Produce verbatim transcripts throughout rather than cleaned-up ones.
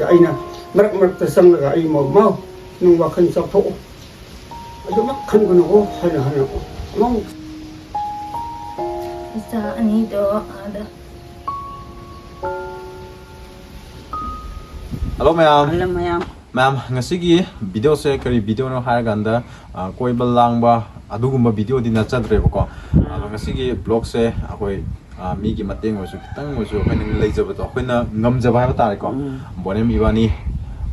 ꯑꯩꯅ ꯃꯔꯛ ꯃꯔꯛꯇ ꯆꯪꯂꯒ ꯑꯩ ꯃꯧ, "ꯃꯧ, ꯅꯪ ꯋꯥꯈꯜ ꯆꯥꯎꯊꯣꯛꯎ, ꯑꯗꯨꯃꯛ ꯈꯟꯒꯅꯨꯀꯣ" ꯍꯥꯏꯅ ꯍꯥꯏꯅ ꯑꯃꯨꯛ ꯏꯆꯥ ꯑꯅꯤꯗꯣ ꯑꯥꯗ ꯍꯜꯂꯣ ꯃꯌꯥꯝ꯫ ꯍꯜꯂꯣ ꯃꯌꯥꯝ꯫ ꯃꯌꯥꯝ, ꯉꯁꯤꯒꯤ ꯚꯤꯗꯤꯑꯣꯁꯦ ꯀꯔꯤ ꯚꯤꯗꯤꯑꯣꯅꯣ ꯍꯥꯏꯔꯀꯥꯟꯗ, ꯑ, ꯀꯣꯏꯕ ꯂꯥꯡꯕ ꯑꯗꯨꯒꯨꯝꯕ ꯚꯤꯗꯤꯑꯣꯗꯤ ꯅꯠꯆꯗ꯭ꯔꯦꯕꯀꯣ꯫ ꯑꯗꯣ ꯉꯁꯤꯒꯤ ꯕ꯭ꯂꯣꯒꯁꯦ ꯑꯩꯈꯣꯏ, ꯑ, ꯃꯤꯒꯤ ꯃꯇꯦꯡ ꯑꯣꯏꯔꯁꯨ ꯈꯤꯇꯪ ꯑꯣꯏꯔꯁꯨ ꯑꯩꯈꯣꯏꯅ ꯂꯩꯖꯕꯗꯣ, ꯑꯩꯈꯣꯏꯅ ꯉꯝꯖꯕ ꯍꯥꯏꯕ ꯇꯥꯔꯦꯀꯣ꯫ ꯎꯝ꯫ ꯕꯣꯅꯦꯝ ꯏꯕꯥꯅꯤ,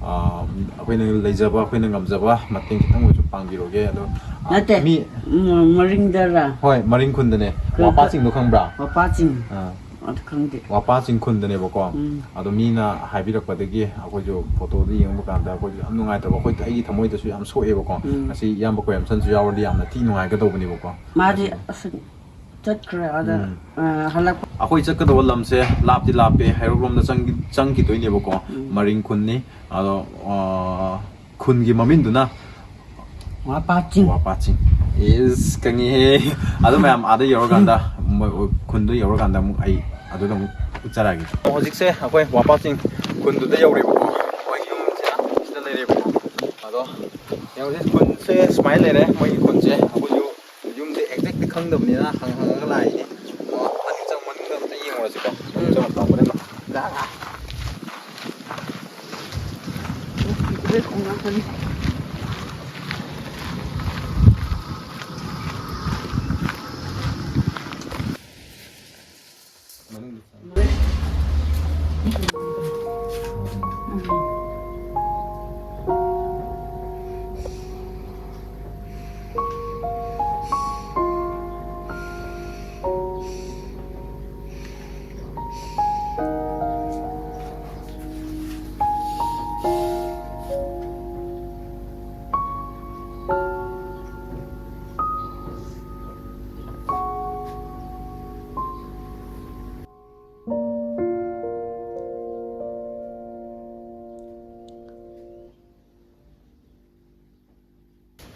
ꯑ, ꯑꯩꯈꯣꯏꯅ ꯂꯩꯖꯕ, ꯑꯩꯈꯣꯏꯅ ꯉꯝꯖꯕ ꯃꯇꯦꯡ ꯈꯤꯇꯪ ꯑꯣꯏꯔꯁꯨ ꯄꯥꯡꯕꯤꯔꯣꯒꯦ꯫ ꯑꯗꯣ, ꯑ, ꯅꯠꯇꯦ꯫ ꯃꯤ ꯎꯝ, ꯃꯔꯤꯡꯗꯔꯥ? ꯍꯣꯏ, ꯃꯔꯤꯡ ꯈꯨꯟꯗꯅꯦ꯫ ꯀ- ꯋꯥꯄꯥ ꯆꯤꯡꯗꯣ ꯈꯪꯕ꯭ꯔꯥ? ꯋꯥꯄꯥ ꯆꯤꯡ꯫ ꯑ, ꯑꯗꯨ ꯈꯪꯗꯦ꯫ ꯋꯥꯄꯥ ꯆꯤꯡ ꯈꯨꯟꯗꯅꯦꯕꯀꯣ꯫ ꯎꯝ꯫ ꯑꯗꯣ ꯃꯤꯅ ꯍꯥꯏꯕꯤꯔꯛꯄꯗꯒꯤ ꯑꯩꯈꯣꯏꯁꯨ ꯐꯣꯇꯣꯗ ꯌꯦꯡꯕ ꯀꯥꯟꯗ ꯑꯩꯈꯣꯏꯁꯨ ꯌꯥꯝ ꯅꯨꯡꯉꯥꯏꯇꯕ, ꯑꯩꯈꯣꯏ, ꯑꯩꯒꯤ ꯊꯃꯣꯏꯗꯁꯨ ꯌꯥꯝ ꯁꯣꯛꯑꯦꯕꯀꯣ꯫ ꯎꯝ꯫ ꯉꯁꯤ ꯏꯌꯥꯝꯕ ꯀꯣꯌꯝꯁꯟꯁꯨ ꯌꯥꯎꯔꯗꯤ ꯌꯥꯝꯅ ꯊꯤ ꯅꯨꯡꯉꯥꯏꯒꯗꯧꯕꯅꯦꯕꯀꯣ꯫ ꯃꯥꯗꯤ ꯉꯁꯤ ꯑꯁ ꯆꯠꯈ꯭ꯔꯦ ꯑꯗ꯫ ꯎꯝ꯫ ꯑ, ꯍꯜꯂꯛꯄ꯫ ꯑꯩꯈꯣꯏ ꯆꯠꯀꯗꯕ ꯂꯝꯁꯦ ꯂꯥꯞꯇꯤ ꯂꯥꯞꯄꯦ, ꯍꯩꯔꯣꯛꯂꯣꯝꯗ ꯆꯪꯈꯤ-, ꯆꯪꯈꯤꯗꯣꯏꯅꯦꯕꯀꯣ꯫ ꯎꯝ꯫ ꯃꯔꯤꯡ ꯈꯨꯟꯅꯤ꯫ ꯑꯗꯣ, ꯑ, ꯈꯨꯟꯒꯤ ꯃꯃꯤꯡꯗꯨꯅ ꯋꯥꯄꯥ ꯆꯤꯡ꯫ ꯋꯥꯄꯥ ꯆꯤꯡ꯫ ꯏꯁ, ꯈꯪꯉꯤꯍꯦ꯫ ꯑꯗꯨ ꯃꯌꯥꯝ ꯑꯥꯗ ꯌꯧꯔꯀꯥꯟꯗ, ꯃꯣꯏ ꯈꯨꯟꯗꯣ ꯌꯧꯔꯀꯥꯟꯗ ꯑꯃꯨꯛ ꯑꯩ ꯑꯗꯨꯗ ꯑꯃꯨꯛ ꯎꯠꯆꯔꯛꯑꯒꯦ꯫ ꯍꯧꯖꯤꯛꯁꯦ ꯑꯩꯈꯣꯏ ꯋꯥꯄꯥ ꯆꯤꯡ ꯈꯨꯟꯗꯨꯗ ꯌꯧꯔꯦꯕꯀꯣ꯫ ꯃꯣꯏ ꯌꯨꯝꯁꯦ ꯁꯤꯗ ꯂꯩꯔꯦꯕꯀꯣ꯫ ꯑꯗꯣ ꯌꯦꯡꯉꯨꯁꯦ, ꯈꯨꯟꯁꯦ ꯁꯨꯃꯥꯏꯅ ꯂꯩꯔꯦ꯫ ꯃꯣꯏꯒꯤ ꯈꯨꯟꯁꯦ ꯑꯩꯈꯣꯏꯁꯨ ꯌꯨꯝꯁꯦ ꯑꯦꯛꯖꯦꯛꯇꯤ ꯈꯪꯗꯕꯅꯤꯅ ꯍꯪ ꯍꯪꯉꯒ ꯂꯥꯛꯏꯅꯦ꯫ ꯑꯗꯣ ꯃꯅꯨꯡ ꯆꯪ-, ꯃꯅꯨꯡꯗ ꯑꯝꯇ ꯌꯦꯡꯉꯨꯔꯁꯤꯀꯣ꯫ ꯃꯅꯨꯡ ꯆꯪꯉꯛꯄ ꯍꯣꯔꯦꯟ꯫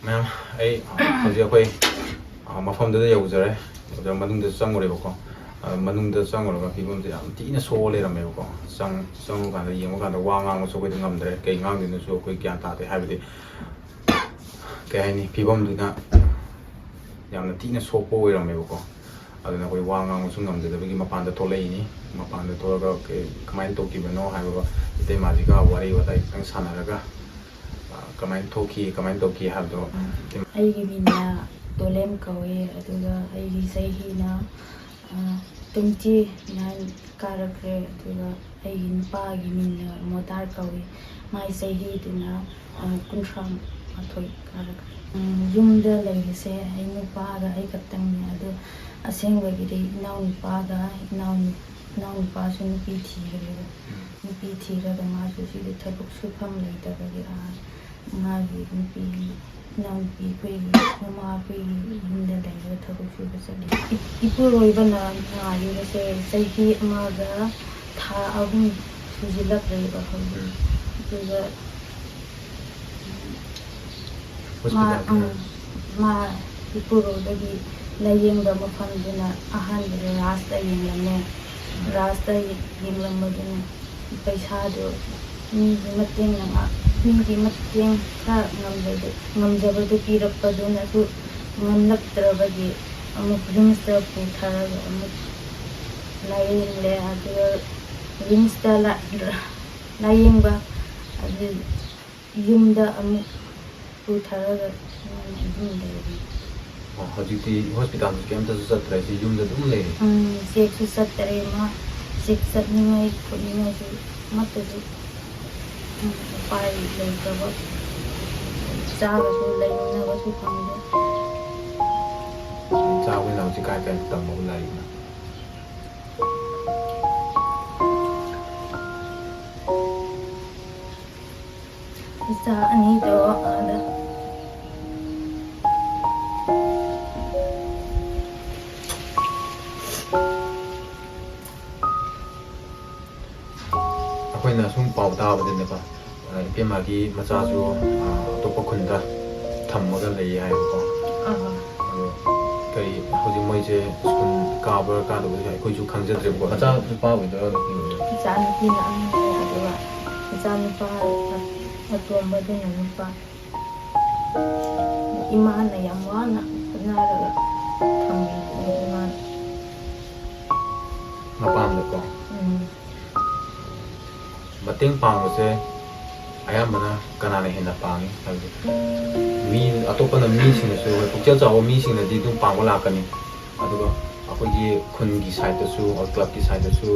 ꯃꯌꯥꯝ, ꯑꯩ ꯍꯧꯖꯤꯛ ꯑꯩꯈꯣꯏ, ꯑ, ꯃꯐꯝꯗꯨꯗ ꯌꯧꯖꯔꯦ꯫ ꯑꯗꯨ ꯃꯅꯨꯡꯗꯁꯨ ꯆꯪꯉꯨꯔꯦꯕꯀꯣ꯫ ꯑ, ꯃꯅꯨꯡꯗ ꯆꯪꯉꯨꯔꯒ ꯐꯤꯕꯝꯁꯦ ꯌꯥꯝ ꯊꯤꯅ ꯁꯣꯛꯑ ꯂꯩꯔꯝꯃꯦꯕꯀꯣ꯫ ꯆꯪ-, ꯆꯪꯉꯨꯀꯥꯟꯗ, ꯌꯦꯡꯉꯨꯀꯥꯟꯗ ꯋꯥ ꯉꯥꯡꯕꯁꯨ ꯑꯩꯈꯣꯏꯗ ꯉꯝꯗ꯭ꯔꯦ꯫ ꯀꯩ ꯉꯥꯡꯗꯣꯏꯅꯣꯁꯨ ꯑꯩꯈꯣꯏ ꯒ꯭ꯌꯥꯟ ꯇꯥꯗꯦ꯫ ꯍꯥꯏꯕꯗꯤ, ꯀꯩ ꯍꯥꯏꯅꯤ, ꯐꯤꯕꯝꯗꯨꯅ ꯌꯥꯝꯅ ꯊꯤꯅ ꯁꯣꯛꯄ ꯑꯣꯏꯔꯝꯃꯦꯕꯀꯣ꯫ ꯑꯗꯨꯅ ꯑꯩꯈꯣꯏ ꯋꯥ ꯉꯥꯡꯕꯁꯨ ꯉꯝꯖꯗꯕꯒꯤ ꯃꯄꯥꯟꯗ ꯊꯣꯛꯂꯛꯏꯅꯤ꯫ ꯃꯄꯥꯟꯗ ꯊꯣꯛꯂꯒ ꯀꯩ, ꯀꯃꯥꯏꯅ ꯇꯧꯈꯤꯕꯅꯣ ꯍꯥꯏꯕ, ꯏꯇꯩꯃꯁꯤꯒ ꯋꯥꯔꯤ ꯋꯥꯇꯥꯏ ꯈꯤꯇꯪ ꯁꯥꯟꯅꯔꯒ, ꯑ, ꯀꯃꯥꯏꯅ ꯊꯣꯛꯈꯤ, ꯀꯃꯥꯏꯅ ꯇꯧꯈꯤ ꯍꯥꯏꯕꯗꯣ꯫ ꯑꯩꯒꯤ ꯃꯤꯡꯅ ꯇꯣꯂꯦꯝ ꯀꯧꯋꯦ, ꯑꯗꯨꯒ ꯑꯩꯒꯤ ꯆꯍꯤꯅ, ꯑ, ꯇ꯭ꯋꯦꯟꯇꯤ ꯅꯥꯏꯟ ꯀꯥꯔꯛꯈ꯭ꯔꯦ꯫ ꯑꯗꯨꯒ ꯑꯩꯒꯤ ꯅꯨꯄꯥꯒꯤ ꯃꯤꯡꯅ ꯃꯣꯗꯥꯔ ꯀꯧꯋꯦ꯫ ꯃꯥꯏ ꯆꯍꯤꯗꯨꯅ, ꯑ, ꯀꯨꯟꯊ꯭ꯔꯥ ꯃꯥꯊꯣꯏ ꯀꯥꯔꯛꯈ꯭ꯔꯦ꯫ ꯎꯝ, ꯌꯨꯝꯗ ꯂꯩꯕꯁꯦ ꯑꯩ ꯅꯨꯄꯥꯒ ꯑꯩ ꯈꯛꯇꯪꯅꯦ꯫ ꯑꯗꯣ ꯑꯁꯦꯡꯕꯒꯤꯗꯤ ꯏꯅꯥꯎꯅꯨꯄꯥꯒ ꯏꯅꯥꯎ-, ꯏꯅꯥꯎꯅꯨꯄꯥꯁꯨ ꯅꯨꯄꯤ ꯊꯤꯈ꯭ꯔꯦꯕ꯫ ꯅꯨꯄꯤ ꯊꯤꯔꯒ ꯃꯥꯁꯨ ꯁꯤꯗ ꯊꯕꯛ ꯁꯨꯐꯝ ꯂꯩꯇꯕꯒꯤ, ꯑꯥ, ꯃꯥꯒꯤ ꯅꯨꯄꯤ, ꯏꯅꯥꯎꯅꯨꯄꯤ ꯑꯩꯈꯣꯏꯒꯤ ꯃꯃꯥ ꯑꯩꯈꯣꯏꯒꯤ ꯌꯨꯝꯗ ꯂꯩꯔꯒ ꯊꯕꯛ ꯁꯨꯕ ꯆꯠꯂꯤ꯫ ꯏ-, ꯏꯄꯨꯔꯣꯏꯕꯅ ꯅꯥꯔꯤꯕꯁꯦ ꯆꯍꯤ ꯑꯃꯒ ꯊꯥ ꯑꯍꯨꯝ ꯁꯨꯖꯤꯜꯂꯛꯂꯦꯕ ꯍꯧꯖꯤꯛ꯫ ꯎꯝ꯫ ꯑꯗꯨꯒ ꯃꯥ, ꯍꯣꯁꯄꯤꯇꯥꯜꯗ? ꯎꯝ, ꯃꯥ ꯏꯄꯨꯔꯣꯏꯕꯒꯤ ꯂꯥꯏꯌꯦꯡꯕ ꯃꯐꯝꯗꯨꯅ ꯑꯍꯥꯟꯕꯗ ꯔꯥꯖꯇ ꯌꯦꯡꯂꯝꯃꯦ꯫ ꯔꯥꯖꯇ ꯌꯦꯡꯂꯝꯕꯗꯨꯅ ꯄꯩꯁꯥꯗꯣ ꯃꯤꯒꯤ ꯃꯇꯦꯡꯅ ꯉꯥꯛ-, ꯃꯤꯒꯤ ꯃꯇꯦꯡ ꯈꯔ ꯉꯝꯖꯕ-, ꯉꯝꯖꯕꯗꯨ ꯄꯤꯔꯛꯄꯗꯨꯅꯁꯨ ꯉꯝꯂꯛꯇ꯭ꯔꯕꯒꯤ ꯑꯃꯨꯛ ꯔꯤꯝꯁꯇ ꯄꯨꯊꯔꯒ ꯑꯃꯨꯛ ꯂꯥꯏꯌꯦꯡꯂꯦ꯫ ꯑꯗꯨꯒ ꯔꯤꯝꯁꯇ ꯂꯥ-, ꯂꯥꯏꯌꯦꯡꯕ ꯑꯗꯨ ꯌꯨꯝꯗ ꯑꯃꯨꯛ ꯄꯨꯊꯔꯒ ꯁꯨꯃꯥꯏꯅ ꯑꯗꯨꯝ ꯂꯩꯔꯤ꯫ ꯑꯣ, ꯍꯧꯖꯤꯛꯇꯤ ꯍꯣꯁꯄꯤꯇꯥꯜꯁꯨ ꯀꯩꯝꯇꯁꯨ ꯆꯠꯇ꯭ꯔꯦ, ꯁꯤ ꯌꯨꯝꯗ ꯑꯗꯨꯝ ꯂꯩꯔꯦ? ꯎꯝ, ꯆꯦꯛꯁꯨ ꯆꯠꯇꯔꯦ꯫ ꯃꯥ ꯆꯦꯛ ꯆꯠꯅꯤꯡꯉꯥꯏ ꯈꯣꯠꯅꯤꯡꯉꯥꯏꯁꯨ ꯑꯃꯠꯇꯁꯨ, ꯎꯝ, ꯎꯄꯥꯏ ꯂꯩꯇꯕ꯫ ꯆꯥꯕꯁꯨ ꯂꯩꯅꯕꯁꯨ ꯐꯪꯗꯦ꯫ ꯏꯆꯥ ꯍꯣꯏꯅ ꯍꯧꯖꯤꯛ ꯀꯥꯏ ꯀꯥꯏ ꯇꯝꯃꯒ ꯂꯥꯏꯔꯤꯛꯅꯣ? ꯏꯆꯥ ꯑꯅꯤꯗꯣ ꯑꯥꯗ꯫ ꯑꯩꯈꯣꯏꯅ ꯁꯨꯝ ꯄꯥꯎ ꯇꯥꯕꯗꯅꯦꯀꯣ, ꯑ, ꯏꯄꯦꯝꯃꯒꯤ ꯃꯆꯥꯁꯨ, ꯑ, ꯑꯇꯣꯞꯄ ꯈꯨꯟꯗ ꯊꯝꯃꯒ ꯂꯩ ꯍꯥꯏꯕꯀꯣ꯫ ꯑꯥ꯫ ꯑꯗꯣ ꯀꯔꯤ, ꯍꯧꯖꯤꯛ ꯃꯣꯏꯁꯦ ꯁ꯭ꯀꯨꯜ ꯀꯥꯕ꯭ꯔꯥ ꯀꯥꯗꯕ꯭ꯔꯥ ꯑꯩꯈꯣꯏꯁꯨ ꯈꯪꯖꯗ꯭ꯔꯦꯕꯀꯣ꯫ ꯃꯆꯥ ꯅꯨꯄꯥ ꯑꯣꯏꯗꯣꯏꯔꯣ, ꯅꯨꯄꯤ ꯑꯣꯏꯗꯣꯏꯔꯣ? ꯏꯆꯥ ꯅꯨꯄꯤꯅ ꯑꯍꯟꯅꯦ, ꯑꯗꯨꯒ ꯏꯆꯥ ꯅꯨꯄꯥ ꯑꯇꯣꯝꯕꯗꯨꯅ ꯅꯨꯄꯥ꯫ ꯏꯃꯥꯅ ꯌꯥꯝ ꯋꯥꯅ ꯍꯣꯠꯅꯔꯒ ꯊꯝꯕꯤꯕꯅꯦ ꯏꯃꯥꯅ꯫ ꯃꯄꯥꯝꯗꯀꯣ? ꯎꯝ꯫ ꯃꯇꯦꯡ ꯄꯥꯡꯕꯁꯦ ꯑꯌꯥꯝꯕꯅ ꯀꯅꯥꯅ ꯍꯦꯟꯅ ꯄꯥꯡꯉꯤ ꯍꯥꯏꯕꯗꯤ, ꯃꯤ ꯑꯇꯣꯞꯄꯅ, ꯃꯤꯁꯤꯡꯅꯁꯨ, ꯑꯩꯈꯣꯏ ꯄꯨꯛꯆꯦꯜ ꯆꯥꯎꯕ ꯃꯤꯁꯤꯡꯅꯗꯤ ꯑꯗꯨꯝ ꯄꯥꯡꯕ ꯂꯥꯛꯀꯅꯤ, ꯑꯗꯨꯒ ꯑꯩꯈꯣꯏꯒꯤ ꯈꯨꯟꯒꯤ ꯁꯥꯏꯠꯇꯁꯨ, ꯑꯣꯔ ꯀ꯭ꯂꯕꯀꯤ ꯁꯥꯏꯠꯇꯁꯨ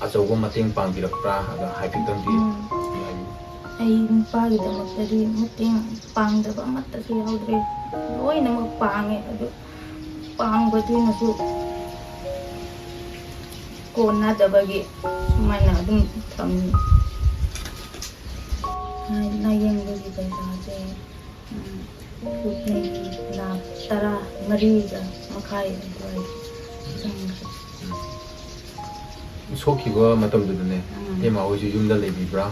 ꯑꯆꯧꯕ ꯃꯇꯦꯡ ꯄꯥꯡꯕꯤꯔꯛꯄ꯭ꯔꯥ? ꯑꯗ ꯍꯥꯏꯐꯦꯠꯇꯪꯗꯤ ꯎꯝ꯫ ꯍꯥꯏꯕꯤꯌꯨ꯫ ꯑꯩ ꯅꯨꯄꯥꯒꯤꯗꯃꯛꯇꯗꯤ ꯃꯇꯦꯡ ꯄꯥꯡꯗꯕ ꯑꯃꯠꯇꯁꯨ ꯌꯥꯎꯗ꯭ꯔꯦ꯫ ꯂꯣꯏꯅꯃꯛ ꯄꯥꯡꯉꯦ, ꯑꯗꯨ ꯄꯥꯡꯕꯗꯨꯅꯁꯨ ꯀꯣꯟꯅꯗꯕꯒꯤ ꯁꯨꯃꯥꯏꯅ ꯑꯗꯨꯝ ꯊꯝꯃꯤ꯫ ꯂꯥꯏꯌꯦꯡꯕꯒꯤ ꯄꯩꯁꯥꯁꯦ, ꯎꯝ, ꯂꯨꯄꯥ ꯂꯥꯈ ꯇꯔꯥ ꯃꯔꯤꯒ ꯃꯈꯥꯏ ꯑꯗꯨꯋꯥꯏ ꯆꯪꯈ꯭ꯔꯦ꯫ ꯁꯣꯛꯈꯤꯕ ꯃꯇꯝꯗꯨꯗꯅꯦ, ꯎꯝ꯫ ꯏꯃꯥ ꯍꯣꯏꯁꯨ ꯌꯨꯝꯗ ꯂꯩꯕꯤꯕ꯭ꯔꯥ?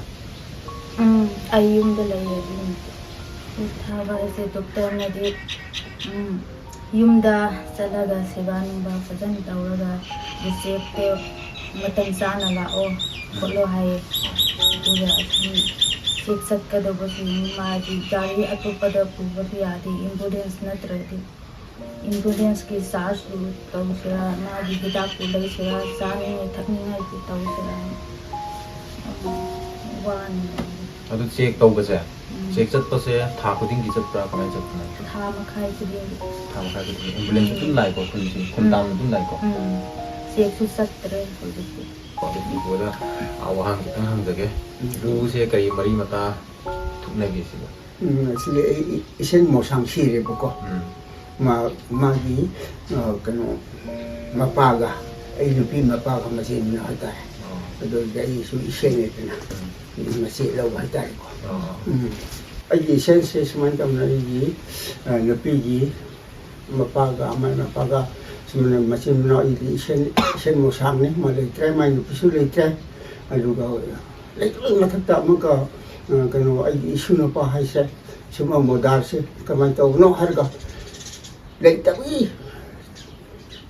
ꯎꯝ, ꯑꯩ ꯌꯨꯝꯗ ꯂꯩꯌꯦ ꯑꯗꯨ ꯅꯨꯃꯤꯠꯇꯣ꯫ ꯊꯥꯕ ꯍꯥꯏꯁꯦ ꯗꯣꯛꯇꯔꯅꯗꯤ, ꯎꯝ, ꯌꯨꯝꯗ ꯆꯠꯂꯒ ꯁꯦꯕꯥ ꯅꯨꯡꯕꯥ ꯐꯖꯅ ꯇꯧꯔꯒ ꯔꯤꯆꯦꯛꯇꯣ ꯃꯇꯝ ꯆꯥꯅ ꯂꯥꯛꯑꯣ ꯈꯣꯠꯂꯣ ꯍꯥꯏꯌꯦ꯫ ꯑꯗꯨꯒ ꯑꯁꯤ ꯆꯦꯛ ꯆꯠꯀꯗꯧꯕꯁꯤꯡ ꯃꯥꯗꯤ ꯒꯥꯔꯤ ꯑꯇꯣꯞꯄꯗ ꯄꯨꯕꯁꯨ ꯌꯥꯗꯦ, ꯑꯦꯝꯕꯨꯂꯦꯟꯁ ꯅꯠꯇ꯭ꯔꯗꯤ꯫ ꯑꯦꯝꯕꯨꯂꯦꯟꯁꯀꯤ ꯆꯥꯔꯖꯇꯨ ꯇꯧꯁꯤꯔꯥ, ꯃꯥꯒꯤ ꯍꯤꯗꯥꯛꯇꯨ ꯂꯩꯁꯤꯔꯥ, ꯆꯥꯅꯤꯡꯉꯥꯏ ꯊꯛꯅꯤꯡꯉꯥꯏꯒꯤ ꯇꯧꯁꯤꯔꯥ, ꯌꯥꯝ ꯋꯥꯅ ꯂꯩꯔꯦ꯫ ꯑꯗꯨ ꯆꯦꯛ ꯇꯧꯕꯁꯦ, ꯎꯝ꯫ ꯆꯦꯛ ꯆꯠꯄꯁꯦ ꯊꯥ ꯈꯨꯗꯤꯡꯒꯤ ꯆꯠꯄ꯭ꯔꯥ, ꯀꯃꯥꯏꯅ ꯆꯠꯄꯅꯣ? ꯊꯥ ꯃꯈꯥꯏ ꯈꯨꯗꯤꯡꯒꯤ꯫ ꯊꯥ ꯃꯈꯥꯏ ꯈꯨꯗꯤꯡꯒꯤ ꯑꯦꯝꯕꯨꯂꯦꯟꯁ ꯑꯗꯨꯝ ꯂꯥꯛꯏꯀꯣ, ꯈꯨꯟꯁꯤ, ꯈꯨꯟ ꯎꯝ꯫ ꯇꯥꯝꯅ ꯑꯗꯨꯝ ꯂꯥꯛꯏꯀꯣ? ꯎꯝ꯫ ꯆꯦꯛꯁꯨ ꯆꯠꯇ꯭ꯔꯦ ꯍꯧꯖꯤꯛꯇꯤ꯫ ꯑꯗꯨ ꯄꯨꯄꯨꯗ, ꯑ, ꯋꯥꯍꯪ ꯈꯤꯇꯪ ꯍꯪꯖꯒꯦ꯫ ꯄꯨꯄꯨꯁꯦ ꯀꯔꯤ ꯃꯔꯤ ꯃꯇꯥ ꯊꯣꯛꯅꯒꯦ ꯁꯤꯕꯣ? ꯎꯝ, ꯑꯁꯤꯒꯤ ꯑꯩ ꯏꯁꯦꯟ ꯃꯣꯁꯥꯡ ꯁꯤꯔꯦꯕꯀꯣ꯫ ꯎꯝ꯫ ꯃꯥ, ꯃꯥꯒꯤ, ꯑ, ꯀꯩꯅꯣ, ꯃꯄꯥꯒ, ꯑꯩ ꯅꯨꯄꯤ ꯃꯄꯥꯒ ꯃꯆꯤꯟ ꯃꯅꯥꯎ ꯍꯥꯏꯇꯥꯔꯦ꯫ ꯑꯣ꯫ ꯑꯗꯨꯗꯤ ꯑꯩꯁꯨ ꯏꯁꯦꯟꯅꯦꯗꯅ, ꯎꯝ꯫ ꯃꯆꯦ ꯂꯧꯕ ꯍꯥꯏꯇꯥꯔꯦꯀꯣ꯫ ꯑꯣ꯫ ꯎꯝ꯫ ꯑꯩꯒꯤ ꯏꯁꯦꯟꯁꯦ ꯁꯨꯃꯥꯏꯅ ꯇꯧꯅ, ꯑꯩꯒꯤ, ꯑ, ꯅꯨꯄꯤꯒꯤ ꯃꯄꯥꯒ, ꯑꯃ ꯃꯄꯥꯒ, ꯁꯨꯃꯥꯏꯅ ꯃꯆꯤꯟ ꯃꯅꯥꯎ, ꯑꯩꯗꯤ ꯏꯁꯦꯟ, ꯏꯁꯦꯟ ꯃꯣꯁꯥꯡꯅꯤ, ꯃꯥ ꯂꯩꯇ꯭ꯔꯦ, ꯃꯥꯏ ꯅꯨꯄꯤꯁꯨ ꯂꯩꯇ꯭ꯔꯦ꯫ ꯑꯗꯨꯒ ꯂꯩꯇꯕꯒꯤ ꯃꯊꯛꯇ ꯑꯃꯨꯛꯀ, ꯑ, ꯀꯩꯅꯣ, ꯑꯩꯒꯤ ꯏꯁꯨ ꯅꯨꯄꯥ ꯍꯥꯏꯁꯦ, ꯁꯨꯝꯕ ꯃꯣꯗꯥꯜꯁꯦ ꯀꯃꯥꯏꯅ ꯇꯧꯕꯅꯣ ꯍꯥꯏꯔꯒ, ꯂꯩꯇꯕꯒꯤ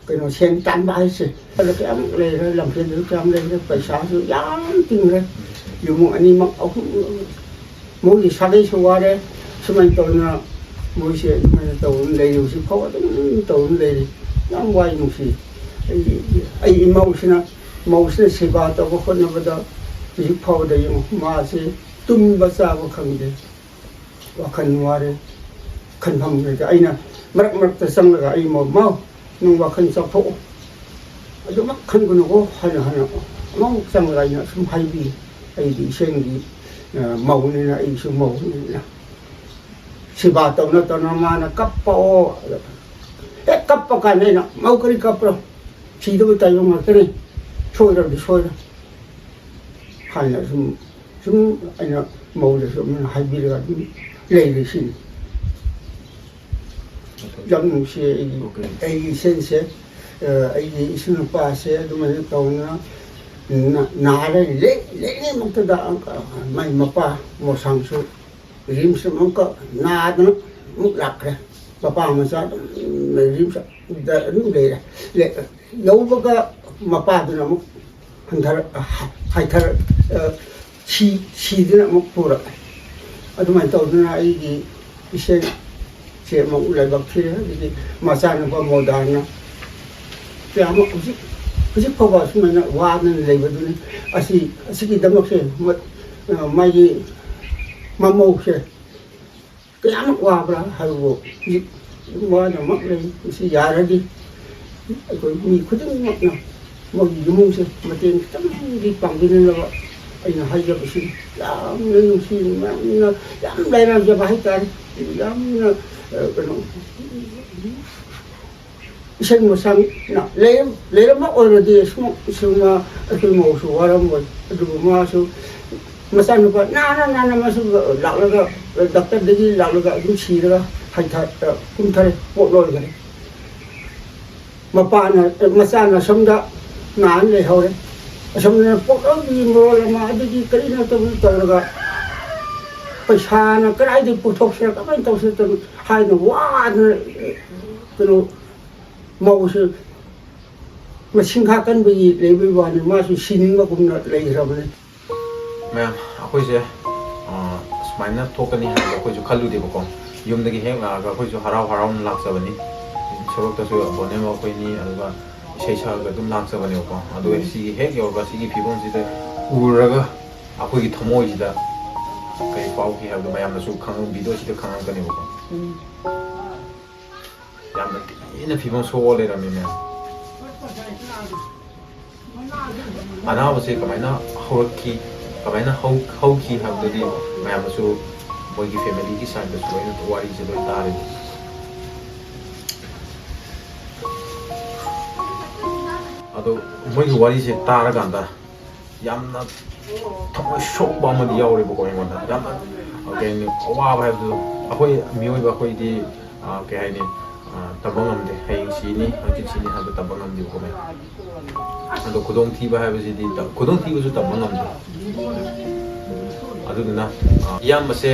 ꯀꯩꯅꯣ, ꯁꯦꯟ ꯇꯥꯟꯕ ꯍꯥꯏꯁꯦ꯫ ꯑꯗ ꯀꯌꯥꯃꯨꯛ ꯂꯩꯔꯦ, ꯂꯝꯐꯦꯜꯗꯁꯨ ꯀꯌꯥꯝ ꯂꯩꯔꯦ, ꯄꯩꯁꯥꯁꯨ ꯌꯥꯝ ꯇꯤꯡꯈ꯭ꯔꯦ꯫ ꯏꯃꯨꯡ ꯑꯅꯤꯃꯛ ꯑꯍꯨꯝ, ꯃꯣꯏꯒꯤ ꯁꯥꯒꯩꯁꯨ ꯋꯥꯔꯦ꯫ ꯁꯨꯃꯥꯏꯅ ꯇꯧꯗꯅ ꯃꯣꯏꯁꯦ ꯑꯗꯨꯃꯥꯏꯅ ꯇꯧꯗꯨꯅ ꯂꯩꯔꯤ, ꯍꯧꯖꯤꯛ ꯐꯥꯎ ꯑꯗꯨꯝ ꯇꯧꯗꯨꯅ ꯂꯩꯔꯤ꯫ ꯌꯥꯝ ꯋꯥꯏ, ꯅꯨꯡꯁꯤ꯫ ꯑꯩ, ꯑꯩ ꯏꯃꯧꯁꯤꯅ, ꯃꯧꯁꯤꯅ ꯁꯦꯕꯥ ꯇꯧꯕ ꯍꯣꯠꯅꯕꯗ ꯍꯧꯖꯤꯛ ꯐꯥꯎꯕꯗ ꯌꯦꯡꯉꯨ, ꯃꯥꯁꯦ ꯇꯨꯝꯕ ꯆꯥꯕ ꯈꯪꯗꯦ, ꯋꯥꯈꯜ ꯋꯥꯔꯦ, ꯈꯟꯐꯝ ꯂꯩꯇꯦ꯫ ꯑꯩꯅ ꯃꯔꯛ ꯃꯔꯛꯇ ꯆꯪꯂꯒ, "ꯑꯩ ꯃꯧ, ꯃꯧ, ꯅꯪ ꯋꯥꯈꯜ ꯆꯥꯎꯊꯣꯛꯑꯣ, ꯑꯗꯨꯃꯛ ꯈꯟꯒꯅꯨꯀꯣ" ꯍꯥꯏꯅ, ꯍꯥꯏꯅ ꯑꯃꯨꯛ ꯆꯪꯂꯒ ꯑꯩꯅ ꯁꯨꯝ ꯍꯥꯏꯕꯤ꯫ ꯑꯩꯗꯤ ꯏꯁꯦꯟꯒꯤ, ꯑ, ꯃꯧꯅꯤꯅ, ꯑꯩꯁꯨ ꯃꯧꯅꯤꯅ꯫ ꯁꯦꯕꯥ ꯇꯧꯅ ꯇꯧꯅ ꯃꯥꯅ ꯀꯞꯄꯛꯑꯣ꯫ ꯍꯦꯛ ꯀꯞꯄ ꯀꯥꯟꯗ ꯑꯩꯅ, "ꯃꯧ, ꯀꯔꯤ ꯀꯞꯄ꯭ꯔꯣ? ꯁꯤꯗꯕ ꯇꯥꯏꯕꯪ ꯉꯥꯛꯇꯅꯤ, ꯁꯣꯏꯔꯕꯗꯤ ꯁꯣꯏꯔꯣ" ꯍꯥꯏꯅ ꯁꯨꯝ, ꯁꯨꯝ ꯑꯩꯅ ꯃꯧꯗꯁꯨ ꯑꯗꯨꯝ ꯍꯥꯏꯕꯤꯔꯒ ꯑꯗꯨꯝ ꯂꯩꯔꯦ ꯁꯤꯅꯤ꯫ ꯌꯥꯝ ꯅꯨꯡꯁꯤꯌꯦ ꯑꯩꯒꯤ, ꯑꯩꯒꯤ ꯏꯁꯦꯟꯁꯦ꯫ ꯑ, ꯑꯩꯒꯤ ꯏꯁꯨ ꯅꯨꯄꯥꯁꯦ ꯑꯗꯨꯃꯥꯏꯅ ꯇꯧꯅ ꯅꯥ-, ꯅꯥꯔꯦ꯫ ꯂꯩ-, ꯂꯩꯔꯤꯉꯩꯃꯛꯇꯗ ꯑꯃꯨꯛꯀ ꯃꯥꯏ ꯃꯄꯥ ꯃꯣꯁꯥꯡꯁꯨ ꯔꯤꯝꯁ ꯑꯃꯨꯛꯀ ꯅꯥꯗꯅ ꯑꯃꯨꯛ ꯂꯥꯛꯈ꯭ꯔꯦ꯫ ꯃꯄꯥ ꯃꯆꯥ ꯑꯗꯨꯝ ꯔꯤꯝꯁꯇ ꯑꯗꯨꯝ ꯂꯩꯔꯦ꯫ ꯂꯦ-, ꯌꯧꯕꯒ ꯃꯄꯥꯗꯨꯅ ꯑꯃꯨꯛ ꯍꯟꯊꯔ-, ꯍꯥꯏꯊꯔ-, ꯑ, ꯁꯤ-, ꯁꯤꯗꯨꯅ ꯑꯃꯨꯛ ꯄꯨꯔꯛꯑꯦ꯫ ꯑꯗꯨꯃꯥꯏꯅ ꯇꯧꯗꯅ ꯑꯩꯒꯤ ꯏꯆꯦꯁꯦ ꯑꯃꯨꯛ ꯂꯥꯏꯕꯛ ꯊꯤꯔꯦ꯫ ꯑꯗꯒꯤ ꯃꯆꯥꯅꯨꯄꯥ ꯃꯣꯗꯥꯅ ꯀꯌꯥꯃꯨꯛ ꯍꯧꯖꯤꯛ, ꯍꯧꯖꯤꯛ ꯐꯥꯎꯕ ꯑꯁꯨꯃꯥꯏꯅ ꯋꯥꯗꯅ ꯂꯩꯕꯗꯨꯅꯤ꯫ ꯑꯁꯤ, ꯑꯁꯤꯒꯤꯗꯃꯛꯁꯦ ꯃ-, ꯑ, ꯃꯥꯒꯤ ꯃꯃꯧꯁꯦ ꯀꯌꯥꯃꯨꯛ ꯋꯥꯕ꯭ꯔꯥ ꯍꯥꯏꯕꯕꯨ ꯍꯧꯖꯤꯛ ꯋꯥꯅꯃꯛ ꯂꯩ꯫ ꯃꯁꯤ ꯌꯥꯔꯗꯤ ꯑꯩꯈꯣꯏ ꯃꯤ ꯈꯨꯗꯤꯡꯃꯛꯅ ꯃꯣꯏꯒꯤ ꯏꯃꯨꯡꯁꯦ ꯃꯇꯦꯡ ꯈꯤꯇꯪꯗꯤ ꯄꯥꯡꯕꯤꯅꯅꯕ ꯑꯩꯅ ꯍꯥꯏꯖꯕꯁꯤꯅꯤ꯫ ꯌꯥꯝꯅ ꯅꯨꯡꯁꯤ, ꯌꯥꯝꯅ, ꯌꯥꯝ ꯂꯥꯏꯔꯥꯝꯖꯕ ꯍꯥꯏꯇꯥꯔꯦ꯫ ꯌꯥꯝꯅ, ꯑ, ꯀꯩꯅꯣ, ꯏꯁꯩ ꯃꯁꯥꯡꯅ ꯂꯩꯔꯝ-, ꯂꯩꯔꯝꯕ ꯑꯣꯏꯔꯗꯤ ꯁꯨꯝ, ꯁꯨꯝ ꯑꯩꯈꯣꯏ ꯃꯧꯁꯨ ꯋꯥꯔꯝꯃꯣꯏ꯫ ꯑꯗꯨꯕꯨ ꯃꯥꯁꯨ ꯃꯆꯥꯅꯨꯄꯥ ꯅꯥꯅ ꯅꯥꯅ ꯃꯥꯁꯨ ꯂꯥꯛꯂꯒ, ꯗꯥꯛꯇꯔꯗꯒꯤ ꯂꯥꯛꯂꯒ ꯑꯗꯨꯝ ꯁꯤꯔꯒ ꯍꯥꯏꯊ-, ꯀꯨꯝꯊꯔꯦ, ꯄꯣꯠ ꯂꯣꯏꯈꯔꯦ꯫ ꯃꯄꯥꯅ, ꯃꯆꯥꯅ ꯑꯁꯣꯝꯗ ꯅꯥꯔ ꯂꯩꯍꯧꯔꯦ꯫ ꯑꯁꯣꯝꯗꯅ ꯄꯣꯠ ꯂꯣꯏꯕꯒꯤ ꯃꯔꯣꯜ ꯑꯃ, ꯑꯗꯒꯤ ꯀꯔꯤꯅꯣ ꯇꯧꯕ ꯇꯧꯔꯒ ꯄꯩꯁꯥꯅ ꯀꯗꯥꯏꯗꯒꯤ ꯄꯨꯊꯣꯛꯁꯤꯔ, ꯀꯃꯥꯏꯅ ꯇꯧꯁꯤꯔ ꯇꯧ-, ꯍꯥꯏꯅ ꯋꯥꯗꯅ, ꯀꯩꯅꯣ, ꯃꯧꯁꯦ ꯃꯁꯤꯡ ꯈꯥ ꯀꯟꯕꯒꯤ ꯂꯩꯕꯒꯤ ꯋꯥꯅꯤ, ꯃꯥꯁꯨ ꯁꯤꯅꯤꯡꯕꯒꯨꯝꯅ ꯂꯩꯈ꯭ꯔꯕꯅꯤ꯫ ꯃꯌꯥꯝ, ꯑꯩꯈꯣꯏꯁꯦ, ꯑ, ꯁꯨꯃꯥꯏꯅ ꯊꯣꯛꯀꯅꯤ ꯍꯥꯏꯕꯗꯣ ꯑꯩꯈꯣꯏꯁꯨ ꯈꯜꯂꯨꯗꯦꯕꯀꯣ꯫ ꯌꯨꯝꯗꯒꯤ ꯍꯦꯛ ꯂꯥꯛꯑꯒ ꯑꯩꯈꯣꯏꯁꯨ ꯍꯔꯥꯎ ꯍꯔꯥꯎꯅ ꯂꯥꯛꯆꯕꯅꯤ꯫ ꯁꯣꯔꯣꯛꯇꯁꯨ ꯕꯣꯅꯦ ꯑꯩꯈꯣꯏꯅꯤ, ꯑꯗꯨꯒ ꯏꯁꯩ ꯁꯛꯑꯒ ꯑꯗꯨꯝ ꯂꯥꯛꯆꯕꯅꯦꯕꯀꯣ꯫ ꯑꯗꯨꯒ ꯎꯝ꯫ ꯁꯤꯒꯤ ꯍꯦꯛ ꯌꯧꯔꯒ ꯁꯤꯒꯤ ꯐꯤꯕꯝꯁꯤꯗ ꯎꯔꯒ ꯑꯩꯈꯣꯏꯒꯤ ꯊꯃꯣꯏꯁꯤꯗ ꯀꯔꯤ ꯐꯥꯎꯈꯤ ꯍꯥꯏꯕꯗꯣ ꯃꯌꯥꯝꯅꯁꯨ ꯈꯪ-, ꯚꯤꯗꯤꯑꯣꯁꯤꯗ ꯈꯪꯉꯛꯀꯅꯦꯕꯀꯣ꯫ ꯎꯝ꯫ ꯌꯥꯝꯅ ꯊꯤꯅ ꯐꯤꯕꯝ ꯁꯣꯛꯑ ꯂꯩꯔꯝꯃꯤ, ꯃꯌꯥꯝ꯫ ꯑꯅꯥꯕꯁꯦ ꯀꯃꯥꯏꯅ ꯍꯧꯔꯛꯈꯤ, ꯀꯃꯥꯏꯅ ꯍꯧ-, ꯍꯧꯈꯤ ꯍꯥꯏꯕꯗꯨꯗꯤ ꯃꯌꯥꯝꯅꯁꯨ ꯃꯣꯏꯒꯤ ꯐꯦꯃꯤꯂꯤꯒꯤ ꯁꯥꯏꯠꯇꯁꯨ ꯂꯣꯏꯅ ꯋꯥꯔꯤꯁꯦ ꯂꯣꯏ ꯇꯥꯔꯦ꯫ ꯑꯗꯣ ꯃꯣꯏꯒꯤ ꯋꯥꯔꯤꯁꯦ ꯇꯥꯔꯀꯥꯟꯗ ꯌꯥꯝꯅ ꯊꯃꯣꯏ ꯁꯣꯛꯄ ꯑꯃꯗꯤ ꯌꯥꯎꯔꯦꯕꯀꯣ ꯑꯩꯉꯣꯟꯗ꯫ ꯌꯥꯝꯅ, ꯑ, ꯀꯩ ꯍꯥꯏꯅꯤ, ꯑꯋꯥꯕ ꯍꯥꯏꯕꯗꯨ ꯑꯩꯈꯣꯏ ꯃꯤꯑꯣꯏꯕ ꯑꯩꯈꯣꯏꯗꯤ, ꯑ, ꯀꯩ ꯍꯥꯏꯅꯤ, ꯑ, ꯇꯝꯕ ꯉꯝꯗꯦ꯫ ꯍꯌꯦꯡ ꯁꯤꯅꯤ, ꯍꯪꯆꯤꯠ ꯁꯤꯅꯤ ꯍꯥꯏꯕꯗꯨ ꯇꯝꯕ ꯉꯝꯗꯦꯕꯀꯣ, ꯃꯌꯥꯝ꯫ ꯑꯗꯣ ꯈꯨꯗꯣꯡꯊꯤꯕ ꯍꯥꯏꯕꯁꯤꯗꯤ ꯇ-, ꯈꯨꯗꯣꯡꯊꯤꯕꯁꯨ ꯇꯝꯕ ꯉꯝꯗꯦ꯫ ꯑꯗꯨꯗꯨꯅ, ꯑ, ꯏꯌꯥꯝꯕꯁꯦ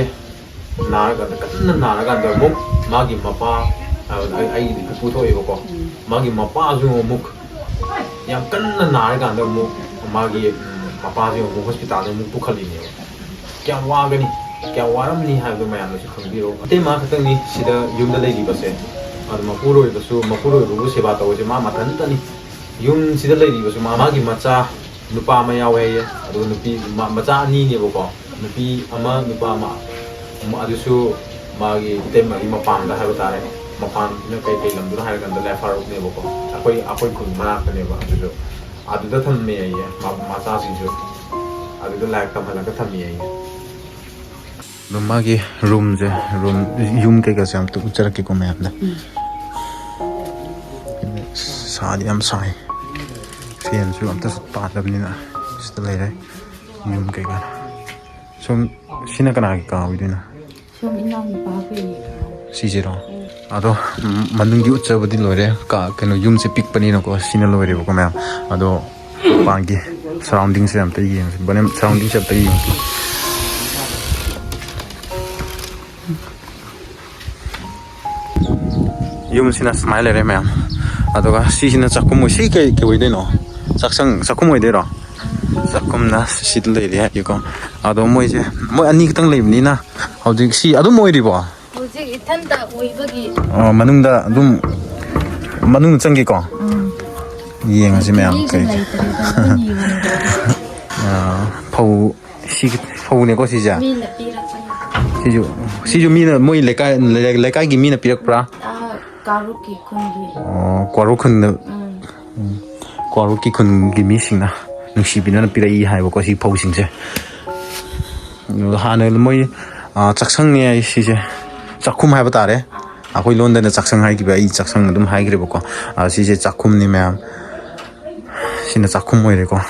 ꯅꯥꯔꯀꯥꯟꯗ, ꯀꯟꯅ ꯅꯥꯔꯀꯥꯟꯗ ꯑꯃꯨꯛ ꯃꯥꯒꯤ ꯃꯄꯥ, ꯑ, ꯑꯩ, ꯑꯩꯒꯤꯗꯤ ꯄꯨꯄꯨ ꯊꯣꯛꯑꯦꯕꯀꯣ, ꯃꯥꯒꯤ ꯃꯄꯥꯁꯨ ꯑꯃꯨꯛ ꯌꯥꯝ ꯀꯟꯅ ꯅꯥꯔꯀꯥꯟꯗ ꯑꯃꯨꯛ ꯃꯥꯒꯤ, ꯎꯝ, ꯃꯄꯥꯁꯦ ꯑꯃꯨꯛ ꯍꯣꯁꯄꯤꯇꯥꯜꯗ ꯑꯃꯨꯛ ꯄꯨꯈꯠꯂꯤꯅꯦꯕ꯫ ꯀꯌꯥꯝ ꯋꯥꯒꯅꯤ, ꯀꯌꯥꯝ ꯋꯥꯔꯝꯅꯤ ꯍꯥꯏꯕꯗꯣ ꯃꯌꯥꯝꯅꯁꯨ ꯈꯪꯕꯤꯔꯣ꯫ ꯏꯇꯩꯃ ꯈꯛꯇꯪꯅꯤ ꯁꯤꯗ ꯌꯨꯝꯗ ꯂꯩꯔꯤꯕꯁꯦ꯫ ꯑꯗꯣ ꯃꯄꯨꯔꯣꯏꯕꯁꯨ, ꯃꯄꯨꯔꯣꯏꯕꯕꯨ ꯁꯦꯕꯥ ꯇꯧꯕꯁꯦ ꯃꯥ ꯃꯊꯟꯇꯅꯤ꯫ ꯌꯨꯝꯁꯤꯗ ꯂꯩꯔꯤꯕꯁꯨ ꯃꯥ, ꯃꯥꯒꯤ ꯃꯆꯥ ꯅꯨꯄꯥ ꯑꯃ ꯌꯥꯎꯋꯦ ꯍꯥꯏꯌꯦ, ꯑꯗꯨꯒ ꯅꯨꯄꯤ, ꯃ-, ꯃꯆꯥ ꯑꯅꯤꯅꯦꯕꯀꯣ, ꯅꯨꯄꯤ ꯑꯃ, ꯅꯨꯄꯥ ꯑꯃ꯫ ꯎꯝ, ꯑꯗꯨꯁꯨ ꯃꯥꯒꯤ ꯏꯇꯩꯃꯒꯤ ꯃꯄꯥꯝꯗ ꯍꯥꯏꯕ ꯇꯥꯔꯦ꯫ ꯃꯄꯥꯝꯁꯤꯅ ꯀꯩ, ꯀꯩ ꯂꯝꯗꯅꯣ ꯍꯥꯏꯔ ꯀꯥꯟꯗ ꯂꯥꯏ ꯐꯥꯔꯨꯛꯅꯦꯕꯀꯣ, ꯑꯩꯈꯣꯏ, ꯑꯩꯈꯣꯏ ꯈꯨꯟ ꯃꯅꯥꯛꯇꯅꯦꯕ꯫ ꯑꯗꯨꯁꯨ ꯑꯗꯨꯗ ꯊꯝꯃꯦ ꯍꯥꯏꯌꯦ, ꯃ-, ꯃꯆꯥꯁꯤꯡꯁꯨ ꯑꯗꯨꯗ ꯂꯥꯏꯔꯤꯛ ꯇꯝꯍꯜꯂꯒ ꯊꯝꯃꯦ ꯍꯥꯏꯌꯦ꯫ ꯑꯗꯣ ꯃꯥꯒꯤ ꯔꯨꯝꯁꯦ, ꯔꯨꯝ, ꯌꯨꯝ ꯀꯩꯀꯥꯁꯦ ꯑꯝꯇ ꯎꯠꯆꯔꯛꯀꯦꯀꯣ ꯃꯌꯥꯝꯗ꯫ ꯎꯝ꯫ ꯁꯥꯗꯤ ꯌꯥꯝ ꯁꯥꯏ, ꯐꯦꯟꯁꯨ ꯑꯝꯇꯁꯨ ꯄꯥꯗꯕꯅꯤꯅ ꯁꯤꯗ ꯂꯩꯔꯦ꯫ ꯌꯨꯝ ꯀꯩꯀꯥ ꯁꯨꯝ, ꯁꯤꯅ ꯀꯅꯥꯒꯤ ꯀꯥ ꯑꯣꯏꯗꯣꯏꯅꯣ? ꯁꯨꯝ ꯏꯅꯥꯎꯅꯨꯄꯥꯈꯩꯒꯤ ꯀꯥ꯫ ꯁꯤꯁꯤꯔꯣ? ꯎꯝ꯫ ꯑꯗꯣ, ꯎꯝ, ꯃꯅꯨꯡꯒꯤ ꯎꯠꯆꯕꯗꯤ ꯂꯣꯏꯔꯦ꯫ ꯀꯥ, ꯀꯩꯅꯣ, ꯌꯨꯝꯁꯦ ꯄꯤꯛꯄꯅꯤꯅꯀꯣ, ꯁꯤꯅ ꯂꯣꯏꯔꯦꯕꯀꯣ ꯃꯌꯥꯝ꯫ ꯑꯗꯣ ꯃꯄꯥꯟꯒꯤ ꯁꯔꯥꯎꯟꯗꯤꯡꯁꯦ ꯑꯝꯇ ꯌꯦꯡꯁꯤ꯫ ꯕꯣꯅꯦꯝ, ꯁꯔꯥꯎꯟꯗꯤꯡꯁꯦ ꯑꯝꯇ ꯌꯦꯡꯁꯤ꯫ ꯌꯨꯝꯁꯤꯅ ꯁꯨꯃꯥꯏꯅ ꯂꯩꯔꯦ ꯃꯌꯥꯝ꯫ ꯑꯗꯨꯒ ꯁꯤꯁꯤꯅ ꯆꯥꯛꯈꯨꯝ ꯑꯣꯏ-, ꯁꯤ ꯀꯩ, ꯀꯩ ꯑꯣꯏꯗꯣꯏꯅꯣ? ꯆꯥꯛꯁꯪ, ꯆꯥꯛꯈꯨꯝ ꯑꯣꯏꯗꯣꯏꯔꯣ? ꯆꯥꯛꯈꯨꯝꯅ ꯁꯤꯗ ꯂꯩꯔꯦ ꯍꯥꯏꯗꯤꯀꯣ꯫ ꯑꯗꯣ ꯃꯣꯏꯁꯦ, ꯃꯣꯏ ꯑꯅꯤ ꯈꯛꯇꯪ ꯂꯩꯕꯅꯤꯅ ꯍꯧꯖꯤꯛ ꯁꯤ ꯑꯗꯨꯝ ꯑꯣꯏꯔꯤꯕꯣ? ꯍꯧꯖꯤꯛ ꯏꯊꯟꯇ ꯑꯣꯏꯕꯒꯤ꯫ ꯑꯣ, ꯃꯅꯨꯡꯗ ꯑꯗꯨꯝ, ꯃꯅꯨꯡꯗ ꯆꯪꯒꯦꯀꯣ꯫ ꯎꯝ꯫ ꯌꯦꯡꯉꯁꯤ ꯃꯌꯥꯝ ꯃꯤꯁꯨ ꯀꯩ ꯂꯩꯇ꯭ꯔꯦꯗ, ꯑꯗꯨꯝ ꯌꯦꯡꯉꯨꯔꯦ꯫ ꯑꯥ, ꯐꯧ, ꯁꯤ ꯐꯧꯅꯦꯀꯣ ꯁꯤꯁꯦ꯫ ꯃꯤꯅ ꯄꯤꯔꯛꯄꯅꯦ꯫ ꯁꯤꯁꯨ, ꯁꯤꯁꯨ ꯃꯤꯅ, ꯃꯣꯏ ꯂꯩꯀꯥꯏ, ꯂꯩꯀꯥꯏꯒꯤ ꯃꯤꯅ ꯄꯤꯔꯛꯄ꯭ꯔꯥ? ꯑꯥ, ꯀꯥꯔꯨꯛꯀꯤ ꯈꯨꯟꯒꯤ꯫ ꯑꯣ, ꯀ꯭ꯋꯥꯔꯨꯛ ꯈꯨꯟꯗ꯫ ꯎꯝ꯫ ꯎꯝ, ꯀ꯭ꯋꯥꯔꯨꯛꯀꯤ ꯈꯨꯟꯒꯤ ꯃꯤꯁꯤꯡꯅ ꯅꯨꯡꯁꯤꯕꯤꯅ ꯄꯤꯔꯛꯏ ꯍꯥꯏꯕꯀꯣ ꯁꯤ ꯐꯧꯁꯤꯡꯁꯦ꯫ ꯑꯗꯨꯒ ꯍꯥꯟꯅ ꯃꯣꯏ, ꯑꯥ, ꯆꯥꯛꯁꯪꯅꯦ ꯍꯥꯏ ꯁꯤꯁꯦ꯫ ꯆꯥꯛꯈꯨꯝ ꯍꯥꯏꯕ ꯇꯥꯔꯦ꯫ ꯑꯩꯈꯣꯏ ꯂꯣꯟꯗꯅ ꯆꯥꯛꯁꯪ ꯍꯥꯏꯈꯤꯕ, ꯑꯩ ꯆꯥꯛꯁꯪ ꯑꯗꯨꯝ ꯍꯥꯏꯈ꯭ꯔꯦꯕꯀꯣ꯫ ꯑꯥ, ꯁꯤꯁꯦ ꯆꯥꯛꯈꯨꯝꯅꯤ ꯃꯌꯥꯝ꯫ ꯁꯤꯅ ꯆꯥꯛꯈꯨꯝ ꯑꯣꯏꯔꯦꯀꯣ꯫